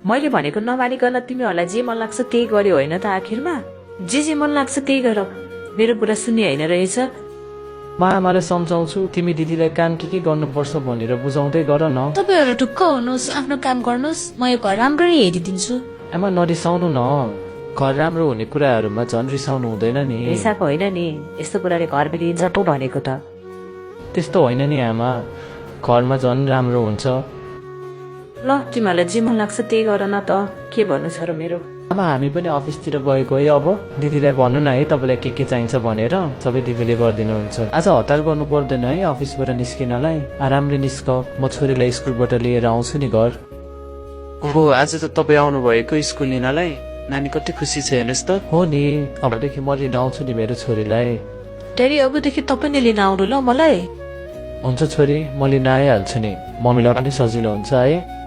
मैले भनेको नमानिकन तिमीहरूलाई जे मन लाग्छ त्यही गर्यो होइन त आखिरमा जे मन लाग्छ त्यही गर मेरो कुरा सुन्ने होइन रहेछ म आमालाई सम्झाउँछु तिमी दिदीलाई काम के गर्नुपर्छ भनेर बुझाउँदै गर न तपाईँहरू ढुक्क हुनुहोस् आफ्नो काम गर्नुहोस् म यो घर राम्ररी हेरिदिन्छु आमा नरिसाउनु न घर राम्रो हुने कुराहरूमा झन् रिसाउनु हुँदैन नि रिसाको होइन नि यस्तो कुराले घर बिग्रिन्छ पो भनेको त त्यस्तो होइन नि आमा घरमा झन् राम्रो हुन्छ ल तिमीहरूलाई जे मन लाग्छ त्यही गर न त के भन्नु छ र मेरो आमा हामी पनि अफिसतिर गएको है अब दिदीलाई भन्नु न है तपाईँलाई के चाहिन्छ भनेर सबै दिदीले गरिदिनुहुन्छ आज हतार गर्नु पर्दैन है अफिसबाट निस्किनलाई आरामले निस्क म छोरीलाई स्कुलबाट लिएर आउँछु नि घर ओहो आज त तपाईँ आउनु भएको स्कुल लिनलाई नानी कति खुसी छ हेर्नुहोस् त हो नि अबदेखि म लिन आउँछु नि मेरो छोरीलाई ड्याडी अबदेखि तपाईँ नै लिन आउनु ल मलाई हुन्छ छोरी म लिन आइहाल्छु नि मम्मीलाई पनि सजिलो हुन्छ है